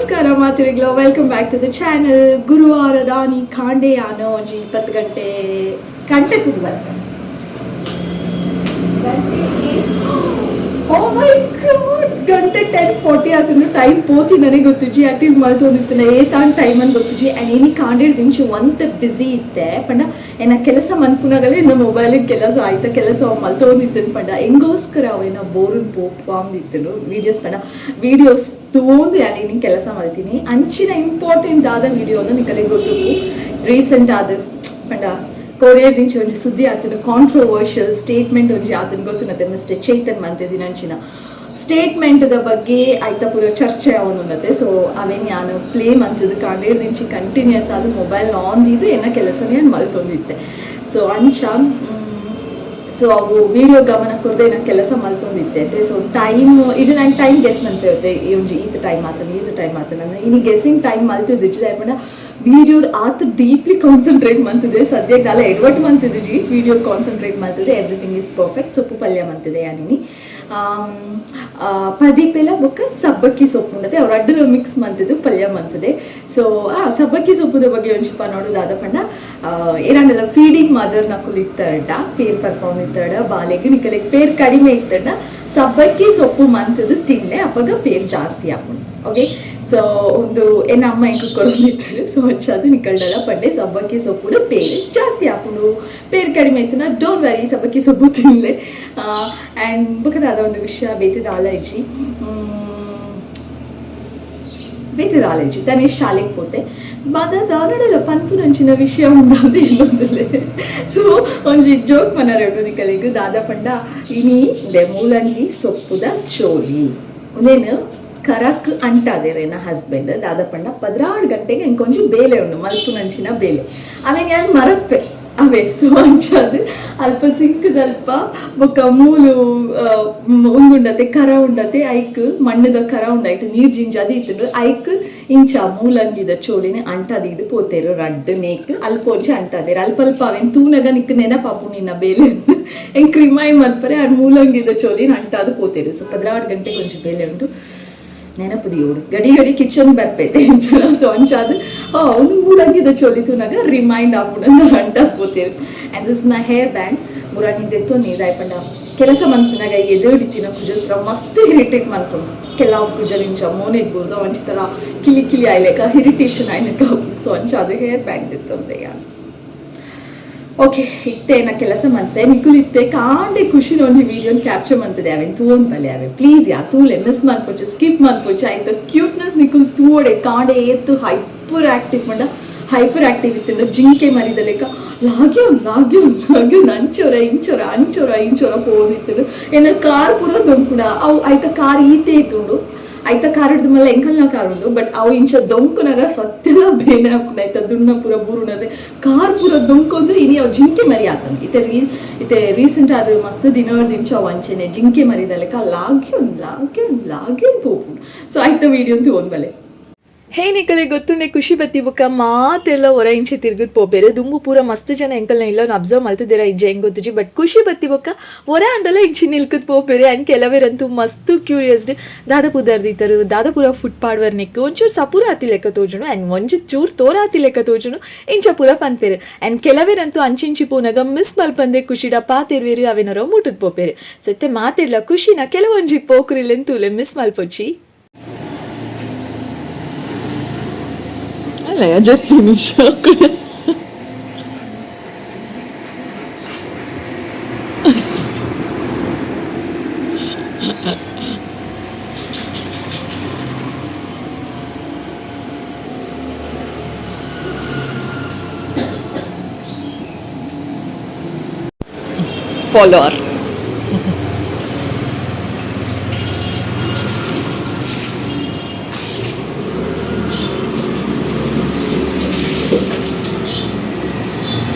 ನಮಸ್ಕಾರ ಮಾತರಿಗ್ಲ, welcome back to the channel. ಗುರುವಾರದಾನಿ ಕಾಂಡೆ ಯಾನ ಒಂಜಿ 20 ಗಂಟೆ ಗಂಟೆ ತುಂಬ ಗಂಟೆ is, oh my god, ಗಂಟೆ 10:40 ಆತಂದ್ರೆ ಟೈಮ್ ಪೋತಿ ನನಗೆ ಗೊತ್ತುಜಿ. ಅಟಿಲ್ ಮಲ್ತೊಂದಿತ್ತಿನ ಏತಾನ್ ಟೈಮ್ ಅಂತ ಗೊತ್ತುಜಿ. ಆ್ಯಂಡ್ ಏನಿ ಕಾಂಡೇಡ್ ದಿಂಚು ಒಂತ ಬ್ಯುಸಿ ಇತ್ತೆ ಪಂಡ ಏನ ಕೆಲಸ ಮನ್ಪುನಾಗಲೇ ಇನ್ನು ಮೊಬೈಲಿಗೆ ಕೆಲಸ ಆಯ್ತಾ ಕೆಲಸ ಮಲ್ತೊಂದಿತ್ತು. ಪಂಡ ಎಂಗೋಸ್ಕರ ಅವೇನ ಬೋರುನ್ ಪೋಪಾಂದಿತ್ತನು ವೀಡಿಯೋಸ್. ಪಂಡ ವೀಡಿಯೋಸ್ ತೂಂದು ಯಾನ್ ಇನಿ ಕೆಲಸ ಮಲ್ತೀನಿ. ಅಂಚಿನ ಇಂಪಾರ್ಟೆಂಟ್ ಆದ ವಿಡಿಯೋ ನಿಕಲೆಗ್ ಗೊತ್ತುಂಡು. ರೀಸೆಂಟ್ ಆದ ಪಂಡ ಕೊರಿಯರ್ ದಿಂಚಿ ಒಂಜಿ ಸುದ್ದಿ ಆತನ, ಕಾಂಟ್ರವರ್ಷಿಯಲ್ ಸ್ಟೇಟ್ಮೆಂಟ್ ಒಂಜಿ ಆತನ ಗೊತ್ತುನತೆ. ಮಿಸ್ಟರ್ ಚೇತನ್ ಮಂತಿದಿನ ಅಂಚಿನ ಸ್ಟೇಟ್ಮೆಂಟ್ the ಬಗ್ಗೆ ಐತ ಪೂರ ಚರ್ಚೆ ಅವನುನ್ನತೆ. ಸೊ ಅವೇನ್ ಯಾನು ಪ್ಲೇ ಮಂತದ ಕಾಂಡೇರ್ ದಿಂಚಿ ಕಂಟಿನ್ಯೂಸ್ ಆದ ಮೊಬೈಲ್ ಆನ್ ದೀದು ಎನ್ನ ಕೆಲಸನೇ ಮಲ್ತೊಂದಿತ್ತೆ. ಸೊ ಅಂಚ ಸೊ ಅವು ವಿಡಿಯೋ ಗಮನ ಕೊರದೆ ನಾನು ಕೆಲಸ ಮಲ್ತೊಂದಿತ್ತೆ. ಸೊ ಟೈಮ್ ಇದು ನಾನು ಟೈಮ್ ಗೆಸ್ ಮಂತೆ, ಈ ಒಂಜಿ ಈತ ಟೈಮ್ ಆತನ, ಈತ ಟೈಮ್ ಆತನ. ಇನಿ ಗೆಸ್ಸಿಂಗ್ ಟೈಮ್ ಮಲ್ತಿದ್ದು ಪಂಡ ವಿಡಿಯೋ ಆತ ಡೀಪ್ಲಿ ಕಾನ್ಸಂಟ್ರೇಟ್ ಮಂತಿದೆ. ಸದ್ಯಕ್ಕೆ ಅಲ್ಲ ಎಡ್ವರ್ಟ್ ಮಂತಿದ್ದು, ವಿಡಿಯೋ ಕಾನ್ಸಂಟ್ರೇಟ್ ಮಂತಿದೆ. Everything is perfect. ಸೊಪ್ಪು ಪಲ್ಯ ಮಂತಿದೆ ಯಾನಿನಿ, ಪದಿಪೆಲ ಬೊಕ್ಕ ಸಬ್ಬಕ್ಕಿ ಸೊಪ್ಪು ಉಂಡತೆ. ಅವ್ರ ಅಡ್ಡಲು ಮಿಕ್ಸ್ ಮಂತಿದ್ದು ಪಲ್ಯ ಮಂತಿದೆ. ಸೊ ಆ ಸಬ್ಬಕ್ಕಿ ಸೊಪ್ಪುದ ಬಗ್ಗೆ ಒಂಚೂಪ ನೋಡೋದಾದ ಪಂಡ, ಏನಾಂಡಲ ಫೀಡಿಂಗ್ ಮದರ್ ನಕುಲು ಇತ್ತರ್ಡ, ಪೇರ್ ಪರ್ಪೌಂದಿತ್ತಡ, ಬಾಲೆಗ್ ನಿಕಲೆಗ್ ಪೇರ್ ಕಡಿಮೆ ಇತ್ತಡ, ಸಬ್ಬಕ್ಕಿ ಸೊಪ್ಪು ಮಂತದ್ದು ತಿನ್ಲೆ, ಅಪ್ಪಗ ಪೇರ್ ಜಾಸ್ತಿ ಆಪುಂಡು. ಓಕೆ, ಸೊ ಒಂದು ಎನ್ನ ಅಮ್ಮ ಎಂಕ್ ಕೊರೊಂದಿತ್ತರು. ಸೊ ಅದು ನಿಕಲ್ಡಲ ಪಂಡೆ, ಸಬ್ಬಕ್ಕಿ ಸೊಪ್ಪುಡು ಪೇರ್ ಜಾಸ್ತಿ ಆಪುಂಡು. ಪೇರ್ ಕಡಿಮೆ ಇತ್ತುನ don't worry, ಸಬ್ಬಕ್ಕಿ ಸೊಪ್ಪು ತಿನ್ಲೆ. ಆ್ಯಂಡ್ ಬೊಕ ಒಂದು ವಿಷಯ ಬೇತೆ ದಾಲ ಇಜ್ಜಿ, ಬೇತೆ ದಾಲ ಇಜ್ಜಿ. ತಾನೇ ಶಾಲೆಗೆ ಪೋತೆ ಬಾದ ದಾನಡಲ ಪನ್ಪುನಂಚಿನ ವಿಷಯ ಉಂಡಾದ ಇನ್ನೊಂದುಲ್ಲೆ. ಸೊ ಒಂಜಿ ಜೋಕ್ ಮನರೆಡು ನಿಕಲೆಗ್. ದಾದ ಪಂಡ, ಇನಿ ದೆ ಮೂಲಂಗಿ ಸೊಪ್ಪುದ ಚೋಲಿ ಉಂದೇನು ಕರಕ್ ಅಂಟಾದೇರ್ ಎನ್ನ ಹಸ್ಬೆಂಡ್. ದಾದ ಪಂಡ, 12 ಗಂಟೆಗೆ ಎಂಕೊಂಜಿ ಬೇಲೆ ಉಂಡು, ಮಲ್ಪುನಂಚಿನ ಬೇಲೆ. ಆಮೇಲೆ ಯಾನ್ ಮರಪ್ಪೆ ಅವೇ. ಸೊ ಅಂಚಾದ್ ಅಲ್ಪ ಸಿಂಕ್ದಲ್ಪ ಬೊಕ್ಕ ಮೂಲು ಉಂದುಂಡತೆ, ಕರ ಉಂಡತೆ, ಐಕ್ ಮಣ್ಣುದ ಕರ ಉಂಡು, ಐಟ್ ನೀರ್ ಜಿಂಜಾದ್ ಇತ್ತುಂಡು. ಐಕ್ ಇಂಚ ಮೂಲಂಗಿದ ಚೋಲಿನ ಅಂಟಾದೀದ್ ಪೋತೇರು. ರಡ್ಡ್ ನೇಕ್ ಅಲ್ಪ ಒಂಜಿ ಅಂಟಾದೇರು. ಅಲ್ಪ ಅಲ್ಪ ಅವೇನ್ ತೂನಗ ನಿಕ್ ನೆನಪಾಪು ನಿನ್ನ ಬೇಲೆ, ಎಂಕ್ ರಿಮೈಂಡ್ ಮಲ್ಪರೆ ಆರ್ ಮೂಲಂಗಿದ ಚೋಲಿನ ಅಂಟಾದ್ ಪೋತೇರು. ಸೊ 12 ಗಂಟೆಗೆ ಒಂಜಿ ಬೇಲೆ ಉಂಟು, ನೆನಪು ದಿಯೋಡು. ಗಡಿ ಗಡಿ ಕಿಚನ್ ಬರ್ಪೈತೆ ಇಂಚನ. ಸೊ ಅಂಚಾದ್ ಒಂದು ಮೂಲಂಗಿದ ಚೋಲಿ ತೂನಗ ರಿಮೈಂಡ್ ಆಪುಂಡು, ಅಂಟಾದ್ ಪೋತೇರು. And this my hair band. ಮುರಾನಿ ದೆತ್ತೊಂದು ಪಂಡ ಕೆಲಸ ಮನ್ಪುನಾಗ ಎದುರಿತಿನ ಕುಜಲ್ ಮಸ್ತ್ ಇರಿಟೇಟ್ ಮಲ್ಪುಂಡು. ಕೆಲವು ಕುಜಲ್ ಇಂಚ ಮೋನೆಗ್ ಬೋದು ಒಂಜಿ ಥರ ಕಿಲಿ ಕಿಲಿ ಆಯ್ಲೆಕ, ಇರಿಟೇಷನ್ ಆಯ್ಲೆಕ. ಸೊ ಅಂಚ ಅದು ಹೇರ್ ಬ್ಯಾಂಡ್ ದೆತ್ತೊಂದೆ ಯಾನ್. ಓಕೆ, ಇತ್ತೆ ನಾ ಕೆಲಸ ಮಂತೆ. ನಿಕುಲು ಇತ್ತೆ ಕಾಂಡೆ ಖುಷಿನ ಒಂಜಿ ವಿಡಿಯೋನ ಕ್ಯಾಪ್ಚರ್ ಮಂತಿದೆ. ಅವೇನ್ ತೂವೊಂದು ಬಲ್ಲೆ ಅವೆ. ಪ್ಲೀಸ್ ಯಾ, ತೂಲೆ, ಮಿಸ್ ಮನ್ಪೊಚ್ಚಿ, ಸ್ಕಿಪ್ ಮನ್ಪೊಚ್ಚಿ. ಆಯ್ತು, ಕ್ಯೂಟ್ನೆಸ್ ನಿಕುಲು ತೂವಡೆ. ಕಾಂಡೆ ಏತ್ ಹೈಪರ್ ಆಕ್ಟಿವ್ ಪಂಡ ಹೈಪರ್ ಆಕ್ಟಿವ್ ಇತ್ತು. ಜಿಂಕೆ ಮರಿದ ಲೆಕ್ಕ ಲಾಗ್ಯೋನ್ ಲಾಗ್ಯೋನ್ ಲಾಗ್ಯೋನ್, ಅಂಚೊರ ಇಂಚೊರ ಅಂಚೊರ ಇಂಚೊರ ಪೋವೊಂದಿತ್ತುಂಡು. ಎನ್ನ ಕಾರ್ ಪೂರ ದೊಂಕುಡ ಅವು. ಐತ ಕಾರ್ ಈತೆ ಇತ್ತುಂಡು. ಐತ ಕಾರ್ ಹಿಡ್ದು ಮೇಲೆ ಎಂಕಲ್ನ ಕಾರ್ ಉಂಡು. ಬಟ್ ಅವು ಇಂಚ ದೊಂಕುನಾಗ ಸತ್ಯಲ ಬೇನೆ ಆಪುಂಡು. ಐತ ದುಣ್ಣ ಪೂರ ಬೂರುನದೆ, ಕಾರ್ ಪೂರ ದೊಂಕೊಂದು. ಇನಿ ಅವು ಜಿಂಕೆ ಮರಿ ಆತಂದು. ಇತ್ತೆ ಇತ್ತೆ ರೀಸೆಂಟ್ ಆದ್ ಮಸ್ತ್ ದಿನ ಇಂಚ ಅವು ಅಂಚೆನೆ ಜಿಂಕೆ ಮರಿದ ಲೆಕ್ಕ ಲಾಗ್ಯೋನ್ ಲಾಗ್ಯೋನ್ ಲಾಗ್ಯೋನ್ ಪೋಪುಂಡು. ಸೊ ಐತ ವಿಡಿಯೋ ತೂವೊಂದು ಬಲೆ. ಹೇ, ನಿಕಲೆ ಗೊತ್ತುಂಡೆ, ಖುಷಿ ಬತ್ತಿ ಬುಕ್ಕ ಮಾತೆಲ್ಲ ಹೊರ ಇಂಚೆ ತಿರ್ಗುದ್ ಪೋಪೇರು. ದುಂಬು ಪೂರ ಮಸ್ತ್ ಜನ ಎಂಕಲ್ನ ಇಲ್ಲ ಅಬ್ಸರ್ವ್ ಮಲ್ತಿದ್ದೀರಾ ಇಜ್ಜ ಹೆಂಗ್ ಗೊತ್ತುಜಿ. ಬಟ್ ಖುಷಿ ಬತ್ತಿ ಬೊಕ್ಕ ಹೊರ ಅಂಡಲ ಇಂಚಿ ನಿಲ್ಕದ್ ಪೋಪೇರು. ಆ್ಯಂಡ್ ಕೆಲವೇರಂತೂ ಮಸ್ತ್ ಕ್ಯೂರಿಯಸ್, ದಾದ ಪುದರ್ ದೀತರು, ದಾದ ಪೂರ ಫುಡ್ ಪಾಡ್ವರ್, ನೆಕ್ಕು ಒಂಚೂರು ಸಪೂರ ಆತಿ ಲೆಕ್ಕ ತೋಜುನು ಆ್ಯಂಡ್ ಒಂಜಿ ಚೂರು ತೋರ ಆತಿ ಲೆಕ್ಕ ತೋಜುನು, ಇಂಚ ಪೂರ ಪನ್ಪೇರು. And ಕೆಲವೇರಂತೂ ಅಂಚಿಂಚಿ ಪೋನಾಗ miss ಮಲ್ಪಂದೆ ಖುಷಿಡ ಪಾತೆರ್ವೇರು, ಅವೇನರೋ ಮುಟ್ಟುದ್ ಪೋಪೇರು. ಸೊ ಇತ್ತೆ ಮಾತೆರ್ಲ ಖುಷಿನ ಕೆಲವೊಂಜಿ ಪೋಕುರಿಲೆನ್ ತೂಲೆ, ಮಿಸ್ ಮಲ್ಪೊಚ್ಚಿ. ಅಲ್ಲ, ಜತ್ತಿ ನಿಮಿಷ. ಫಾಲೋವರ್.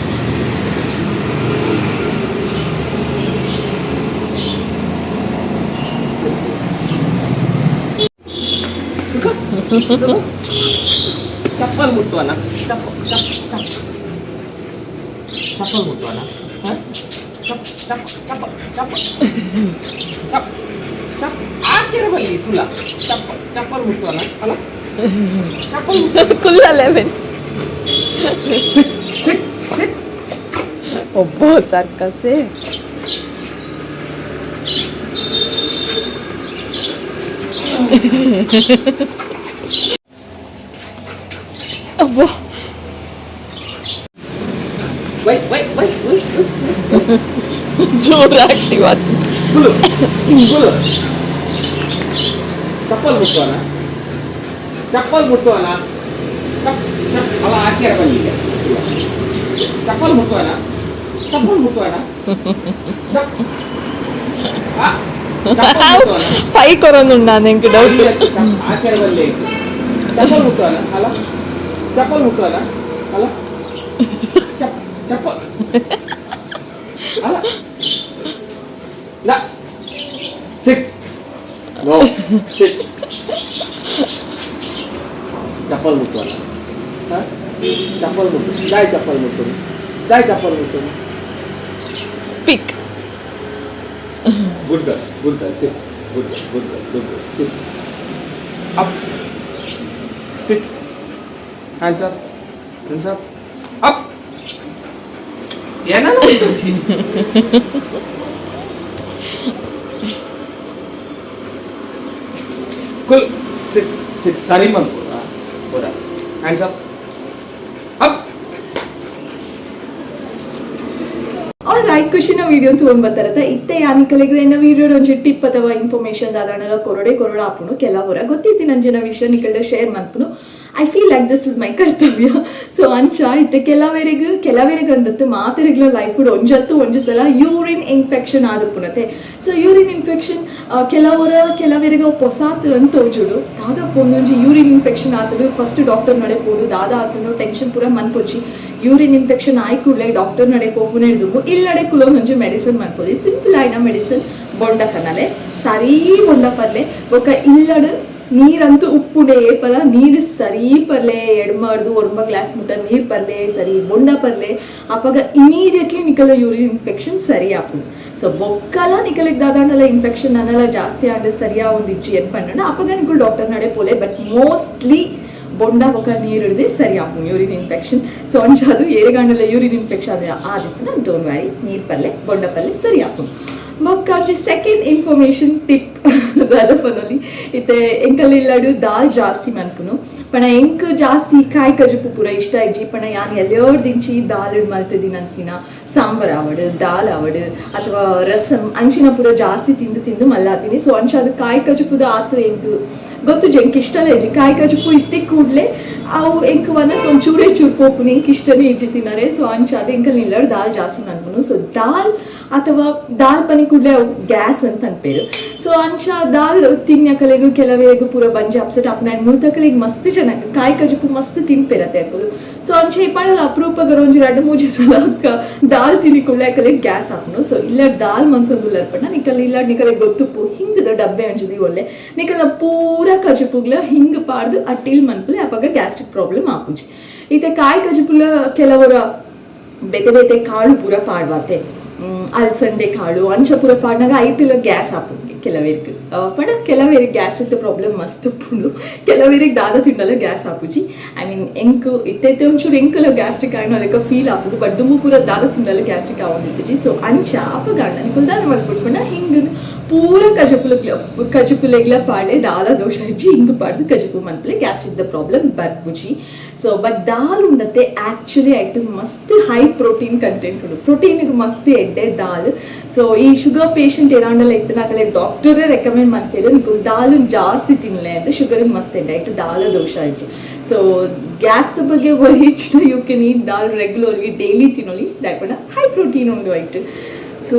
ಚಪ್ಪಲ್ ಮುಟ್ಟುವನ? ಚಪ್ಪ ಚಪ್ಪ ಚಪ್ಪ ಚಪ್ಪಲ್ ಮುಟ್ಟುವನ? ಚಪ್ ಚಪ್ ಚಪ್ಪ ಚಪ್ಪ ಚಪ್ ಚಪ್ ಆಕೆರ ಬಲ್ಲಿ ತುಲ. ಚಪ್ಪ ಚಪ್ಪಲ್ ಮುಟ್ಟುವನ? ಅಲ್ಲ, ಕುಲ್ಲ 11. ಸಿಟ್ ಸಿಟ್ ಸಿಟ್. ಒಬ್ಬ ಸರ್ಕಸೇ. ಅಬ್ಬೋ. Wait wait wait wait. ಜೋರು ಆಕ್ಟಿವ್ ಆತು. ಕುಲು ಕುಲು. ಚಪ್ಪಲ್ ಮುಟ್ಟುವನ, ಚಪ್ಪಲ್ ಮುಟ್ಟುವನ, ಚಪ್ ಚಪ್ ಅವ ಹಾಕ್ಯಾರ ಬನ್ನಿ. ಚಪ್ಪಲ್ ಮುಟ್ಟುವನ, ಚಪ್ಪಲ್ ಮುಟ್ಟುವನ, ಚಪ್ ಆ, ಚಪ್ಪಲ್ ಮುಟ್ಟುವನ. ಫೈ ಕೊರೊಂದುಂಡ ನಿಂಗೆ ಡೌಟ್. ಆಚಾರ ಬಲ್ಲಿ. ಚಪ್ಪಲ್ ಮುಟ್ಟುವನ ಅಲ್ಲ, ಚಪ್ಪಲ್ ಮುಟ್ಟುವನ ಅಲ್ಲ, ಚಪ್ ಚಪ್ಪಲ್ ಅಲ್ಲ. ಲ ಸಿಟ್, ನೋ ಸಿಟ್. ಚಪ್ಪಲ್ ಮುಟ್ಟುವನ? ಹಾ? ಚಪ್ಪಲ್ ಮುಟ್ಟು ದಾಯ್, ಚಪ್ಪಲ್ ಮುಟ್ಟು ದಾಯ್, ಚಪ್ಪಲ್ ಮುಟ್ಟು. Speak. Good girl, good girl, sit. Good girl, good girl, good girl, sit. Up. Sit. Hands up. Hands up. Up. ಏನಾದ್ರು ಮುಟ್ಟುಚಿ. ಕುಲ್ ಸಿಟ್ ಸಿಟ್. ಸರಿ ಮನ್ಪು ಪೂರ. Hands up. Up. All right, ಖುಷಿನ ವಿಡಿಯೋ ತೊಗೊಂಡ್ ಬರ್ತಾರತ್ತ. ಇತ್ತೆ ಯಾನಿಕಲೆಗ್ ಎನ್ನ ವಿಡಿಯೋ ಒಂಜಿ ಟಿಪ್ ಅಥವಾ ಇನ್ಫಾರ್ಮೇಶನ್ ದಾದಾಣಲ ಕೊರಡೆ ಕೊರಡ ಆಪುನು. ಕೆಲವರ ಗೊತ್ತಿತ್ತಿ ನಂಜಿನ ವಿಷಯ ನಿಕಲ್ಡ share ಮನ್ಪುನು. I feel like this is my ಕರ್ತವ್ಯ. ಸೊ ಅಂಚ ಇತ್ತೆ ಕೆಲವರಿಗೆ ಕೆಲವರಿಗೆ ಅಂದತ್ತು ಮಾತೆರೆಗ್ಲ ಲೈಫ್ ಒಂಜತ್ತು ಒಂಜಿ ಸಲ ಯೂರಿನ್ ಇನ್ಫೆಕ್ಷನ್ ಆದಪ್ಪುನತೆ. ಸೊ ಯೂರಿನ್ ಇನ್ಫೆಕ್ಷನ್ ಕೆಲವರ ಕೆಲವರಿಗೆ ಪೊಸಾತ್ ಅಂತ ತೋಜುಡು. ದಾದಪ್ಪ ಒಂದೊಂಜಿ ಯೂರಿನ್ ಇನ್ಫೆಕ್ಷನ್ ಆತಡು, ಫಸ್ಟ್ ಡಾಕ್ಟರ್ ನಡೆ ಪೋಡು, ದಾದ ಆತನು ಟೆನ್ಷನ್ ಪೂರ ಮನ್ಪೊಚ್ಚಿ. ಯೂರಿನ್ ಇನ್ಫೆಕ್ಷನ್ ಆಯ್ ಕೂಡಲೇ ಡಾಕ್ಟರ್ ನಡೆ ಪೋಪುನೆ ಹಿಡಿದು ಇಲ್ಲಡೆ ಕುಲೊಂದೊಂಜಿ ಮೆಡಿಸಿನ್ ಮನ್ಪೊಲಿ. ಸಿಂಪಲ್ ಆಯ್ನ ಮೆಡಿಸಿನ್, ಬೊಂಡ ಕನಲೆ, ಸರಿ ಬೊಂಡ ಪರ್ಲೆ. ಬೊಕ ಇಲ್ಲಡು ನೀರಂತೂ ಉಪ್ಪುಂಡೆ ಏಪಲ ನೀರು ಸರಿ ಪರ್ಲೆ. ಎಡ್ಮರ್ದು ಒರ್ಂಬ ಗ್ಲಾಸ್ ಮುಟ್ಟ ನೀರು ಪರ್ಲೆ, ಸರಿ ಬೊಂಡ ಪರ್ಲೆ. ಅಪಗ ಇಮಿಡಿಯೇಟ್ಲಿ ನಿಕಲ ಯೂರಿನ್ ಇನ್ಫೆಕ್ಷನ್ ಸರಿ ಆಪುಂಡು. ಸೊ ಬೊಕ್ಕಲ ನಿಕಲಿಗೆ ದಾದಾಂಡಲ ಇನ್ಫೆಕ್ಷನ್ ಅನ್ನಲ ಜಾಸ್ತಿ ಆಂಡ್ ಸರಿಯಾ ಒಂದು ಇಜ್ಜಿ ಏನ್ ಪಂಡ ಅಪಗ ನಿಕುಲು ಡಾಕ್ಟರ್ ನಡೆ ಪೋಲೆ. ಬಟ್ ಮೋಸ್ಟ್ಲಿ ಬೊಂಡ ಬೊಕ ನೀರು ಹಿಡ್ದೆ ಸರಿ ಆಪುಂಡು ಯೂರಿನ್ ಇನ್ಫೆಕ್ಷನ್. ಸೊ ಅಂಚಾದು ಏರೆಗಾಂಡಲ ಯೂರಿನ್ ಇನ್ಫೆಕ್ಷನ್ ಆದಿತ್ತುನ don't worry, ನೀರು ಪಲ್ಲೆ ಬೊಂಡ ಪಲ್ಲೆ ಸರಿ ಆಪುಂಡು. ಬೊಕ್ಕ ಒಂಜಿ ಸೆಕೆಂಡ್ ಇನ್ಫಾರ್ಮೇಶನ್ ಟಿಪ್ ದಾದ ಪನೊಲಿ, ಇತ್ತೆ ಎಂಕಲ್ ಇಲ್ಲಡು ದಾಲ್ ಜಾಸ್ತಿ ಮನ್ಪುನು. ಪಣ ಎಂಕ್ ಜಾಸ್ತಿ ಕಾಯಿ ಕಜುಪು ಪೂರ ಇಷ್ಟ ಇಜ್ಜಿ. ಪಣ ಯಾನ್ ಎಲ್ಲೋರ್ದಿಂಚಿ ದಾಲ್ ಮಲ್ತದಿನಂತಿನ ಸಾಂಬಾರ್ ಆವಡ್, ದಾಲ್ ಆವಡ್ ಅಥವಾ ರಸಂ ಅಂಚಿನ ಪೂರ ಜಾಸ್ತಿ ತಿಂದು ತಿಂದು ಮಲ್ಲಾತೀನಿ. ಸೊ ಅಂಚ ಅದು ಕಾಯಿ ಕಜುಪುದ ಆತು ಎಂಕ್ ಗೊತ್ತು, ಎಂಕ್ ಇಷ್ಟಲೇ ಇಜ್ಜಿ ಕಾಯಿ ಕಜುಪು. ಇತ್ತಿ ಕೂಡ್ಲೆ ಅವು ಎಂಕ್ ವನಸ್ ಒಂದ್ ಚೂರೇ ಚೂರು ಪೋಪುನಿ, ಎಂಕ್ ಇಷ್ಟನೇ ಇಜ್ಜಿ ತಿನ್ನರೆ. ಸೊ ಅಂಚ ಅದು ಎಂಕಲ್ ಇಲ್ಲಡ್ ದಾಲ್ ಜಾಸ್ತಿ ಮನ್ಪುನು. ಸೊ ದಾಲ್ ಅಥವಾ ದಾಲ್ ಪನಿ ಕೂಡ್ಲೆ ಅವು ಗ್ಯಾಸ್ ಅಂತ ಅನ್ಪೇರು. ಸೊ ಅಂಚ ದಾಲ್ ತಿನ್ನಕಲೆಗು ಕೆಲವೇಗು ಪೂರ ಬಂಜಿ ಅಪ್ಸೆಟ್ ಅಪ್ನ ಮುಲ್ತಕಲೆಗ್ ಮಸ್ತ್ ಜನ ಕಾಯಿ ಕಜುಪು ಮಸ್ತ್ ತಿನ್ಪೇರತ್ತೆ ಅಕುಲು. ಸೊ ಅಂಚ ಇಪ್ಪಾಡಲ ಅಪರೂಪಗರ ಒಂಜಿ ರಡ್ಡ್ ಮೂಜಿ ಸಲ ದಾಲ್ ತಿನ್ನಿ ಕೂಡ್ಲೆ ಅಕಲೆಗ್ ಗ್ಯಾಸ್ ಆಪುನು. ಸೊ ಇಲ್ಲ ದಾಲ್ ಮಂತೊಂದುಲ್ಲರ್ ಪಂಡ ನಿಕಲ್ ಇಲ್ಲ ನಿಕಲೆ ಗೊತ್ತುಪ್ಪು ಹಿಂಗದ ಡಬ್ಬೆ ಒಂಜಿ ಒಲ್ಲೆ ನಿಕಲ ಪೂರ ಕಜುಪುಗ್ಲ ಹಿಂಗ್ ಪಾಡ್ದು ಅಟ್ಟಿಲ್ ಮನ್ಪುಲೆ. ಅಪಗ ಗ್ಯಾಸ್ಟ್ರಿಕ್ ಪ್ರಾಬ್ಲಮ್ ಆಪುಜಿ. ಇತ್ತೆ ಕಾಯಿ ಕಜುಪುಲ ಕೆಲವರ ಬೇತೆ ಬೇತೆ ಕಾಳು ಪೂರ ಪಾಡ್ವಾತೆ, ಅಲ್ಸಂಡೆ ಕಾಳು ಅಂಚ ಪೂರ ಪಾಡ್ನಾಗ ಐಟಿಲ ಗ್ಯಾಸ್ ಆಪುಂಡು ಕೆಲವರಿಗೆ. ಪಂಡ ಕೆಲವರಿಗೆ ಗ್ಯಾಸ್ಟ್ರಿಕ್ ಪ್ರಾಬ್ಲಮ್ ಮಸ್ತ್ ಉಪ್ಪುಂಡು, ಕೆಲವರಿಗೆ ದಾದ ತಿಂಡಲ ಗ್ಯಾಸ್ ಆಪುಜಿ. I mean ಎಂಕ್ ಇತ್ತೈತೆ ಒಂಚೂರು ಎಂಕಲ ಗ್ಯಾಸ್ಟ್ರಿಕ್ ಆಯ್ನ ಲೆಕ್ಕ ಫೀಲ್ ಆಪುಂಡು. ಬಟ್ ದುಮ್ಮು ಪೂರ ದಾದ ತಿಂಡಲ ಗ್ಯಾಸ್ಟ್ರಿಕ್ ಆವೊಂದಿತ್ತಿಜಿ. ಸೊ ಅಂಚ ಅಪಗಾಂಡ ನಿಕುಲು ದಾದ ಮಲ್ಪೊಡು ಹಿಂಗ್ ಪೂರ ಕಜಪುಲ ಕಜಪುಲೆಗ್ಲ ಪಾಳೆ, ದಾಲ ದೋಷ ಇಜ್ಜಿ, ಹಿಂಗ್ ಪಾಡ್ದು ಕಜಪು ಮನ್ಪುಲೆ, ಗ್ಯಾಸ್ಟ್ರಿಕ್ the problem ಬರ್ಪುಜಿ. ಸೊ ಬಟ್ ದಾಲ್ ಉಂಡತೆ ಆಕ್ಚುಲಿ ಐಟಮ್ ಮಸ್ತ್ ಹೈ ಪ್ರೋಟೀನ್ ಕಂಟೆಂಟ್ ಉಂಡು. ಪ್ರೋಟೀನ್ ಮಸ್ತ್ ಎಡ್ಡೆ ದಾಲ್. ಸೊ ಈ ಶುಗರ್ ಪೇಷಂಟ್ ಏನಾಂಡಲ ಇತ್ತನಾಗಲೆ ಡಾಕ್ಟರೇ ರೆಕಮೆಂಡ್ ಮಾಡ್ತಾರೆ, ನಿಕುಲು ದಾಲ್ ಜಾಸ್ತಿ ತಿನ್ಲೆ ಅಂತ. ಶುಗರ್ ಮಸ್ತ್ ಎಡ್ಡೆ, ಐಟ್ ದಾಲ ದೋಷ ಇಜ್ಜಿ. ಸೊ ಗ್ಯಾಸ್ ಬಗ್ಗೆ worry, you can eat dal regularly, daily ತಿನ್ನೋಲಿ ದಾಯಪಂಡ high protein ಉಂಡು ಐಟ್. ಸೊ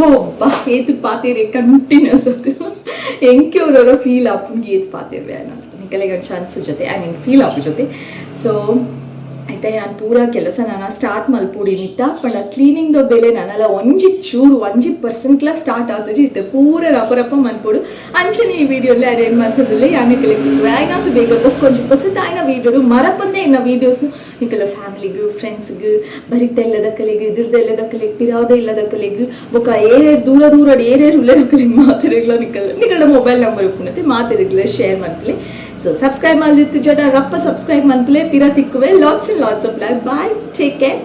ಒಬ್ಬ ಏತು ಪಾತೇರೆ ಕಂಟಿನ್ಯೂಸ್ ಅದು ಎಂಕೆ ಅವರವರ ಫೀಲ್ ಆಪುಂಡು, ಏತು ಪಾತೇರ್ವೆ ಅನ್ನೋದು ನಿಕಲೆಗೆ ಒಂದು ಚಾನ್ಸ್ ಜೊತೆ, I mean feel ಆಪು ಜೊತೆ. ಸೊ ಐತ ಯಾನ್ ಪೂರ ಕೆಲಸ ನಾನ ಸ್ಟಾರ್ಟ್ ಮಲ್ಪೊಡು ಇನಿತ್ತ. ಪಂಡ ಕ್ಲೀನಿಂಗ್ ದ ಬೇಲೆ ನನಲ ಒಂಜಿ ಚೂರು ಒಂಜಿ ಪರ್ಸೆಂಟ್ಲ ಸ್ಟಾರ್ಟ್ ಆತುಜಿ. ಇತ್ತೆ ಪೂರ ರಪ ರಪ ಮನ್ಪೊಡು. ಅಂಚನೆ ಈ ವಿಡಿಯೋಲೆ ಅರೇಂಜ್ ಮಲ್ತೊಂದುಲ್ಲೆ. ಯಾನ್ ನಿಕಲೆಗ್ ಆಯ್ನಾತ್ ಬೇಗ ಬೊಕ್ಕೊಂಜಿ ಪೊಸತಾಯಿನ ವೀಡಿಯೋಡು. ಮರಪಂದೆ ಎನ್ನ ವೀಡಿಯೋಸ್ ನಿಕಲ ಫ್ಯಾಮಿಲಿಗ್, ಫ್ರೆಂಡ್ಸ್ಗ್, ಬರಿತ ಇಲ್ಲದಕಲೆಗ್, ಎದುರ್ದ ಇಲ್ಲದಕಲೆಗ್, ಪಿರಾವುದ ಇಲ್ಲದಕಲೆಗ್, ಬೊಕ್ಕ ಏರೇರ್ ದೂರ ದೂರ ಏರೇರ್ ಉಲ್ಲೆದಕಲೆಗ್ ಮಾತೆರೆಗ್ಲ ನಿಕಲ್ ನಿಕಲ್ಡ ಮೊಬೈಲ್ ನಂಬರ್ ಉಪ್ಪುನತೆ ಮಾತೆರೆಗ್ಲ ಶೇರ್ ಮನ್ಪುಲೆ. ಸೊ ಸಬ್ಸ್ಕ್ರೈಬ್ ಮಲ್ದಿತ್ತಿಜಡ ರಪ್ಪ ಸಬ್ಸ್ಕ್ರೈಬ್ ಮನ್ಪುಲೆ. ಪಿರ ತಿಕ್ಕುವೆ. Lots and lots of love. Bye, take care.